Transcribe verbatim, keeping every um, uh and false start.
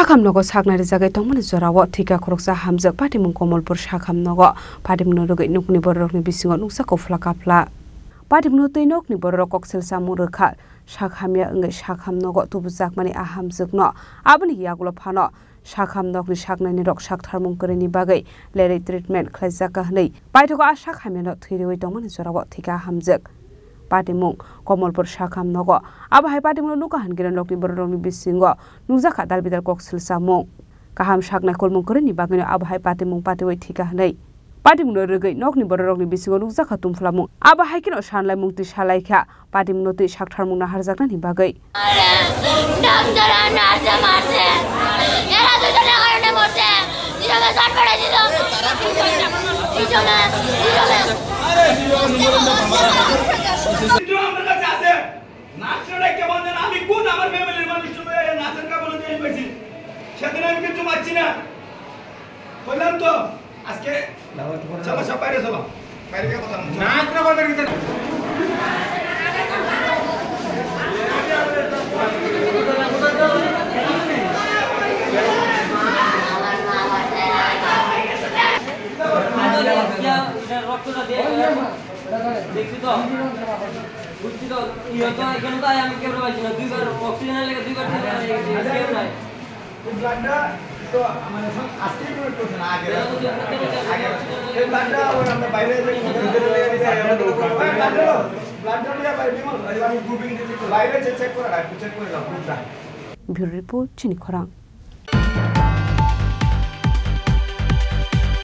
Sakham nogo saknai rijagwi tongmani jorao thwika khoroksa hamjwk patimung Komolpur sakham nogo patimungno rwgwi nokni bororokni bisingo nukjakha uphla kaphla. Patimungno twi nokni bororok koksil samung rwkha, sak hamya wngwi sakham nogo tubujakmani a hamjwkno aboni yagulo phano sakham nokni saknainirok saktharmung kwrwini bagwi lerwi treatment khlaijakha hwnwi paithago a sak hamyano thwi rwui tongmani jorao thwika hamjwk. Patimung Komolpur sakham nogo. Abo hai patimungno nukha hwn khe nokni bororokni bisingo nukjakha dalbidal koksil samung. Kaham saknai kulmung kwrwini bagwino abo hai patimung patiwi thwika hwnwi patimungno rwgwi nokni bororokni bisingo nukjakha tumphlamung. Abo hai kheno sanlaimung twi salaikha patimungno twi saktharmungno harjaknani bagwi. Doctor আর নার্সে মারছে। এরা দুজনের কারণে মরছে। দুজনে শর্ট পড়েছিল। দুজনে, দুজনে। চিত্র আমার কাছে আছে। নার্সরা কেমন যেন আমি কোন আমার ফ্যামিলির মানুষ চলে যায়, নার্সের কাপড় দিয়ে পাইছি। সেদিন আমি কিচ্ছু পাচ্ছি না। বললাম তো, আজকে চলো, সব বাইরে চলো। বাইরে গিয়ে কথা বলবো। নার্সরা কথা দিতে না। দেখছি তো, বুঝছি তো, ইয়ে তো এখানে তো আমি কেউ পাইছি না, দুইবার অক্সিজেনের লেগে দুইবার তিনবার হয়ে গেছে, কেউ নাই। এই ব্লাডটা তো মানে সব আজকেই ডোনেট করছে না, আগে আগে এই ব্লাডটা আবার আমরা বাইরে যে ব্লাডটা, ব্লাডটা নিয়ে বাইরে বিমল, আমি গ্রুপিং দিচ্ছি, বাইরে যে চেক করে রাখবো, চেক করে দাও গ্রুপটা। Bureau Report, Chini Khorang.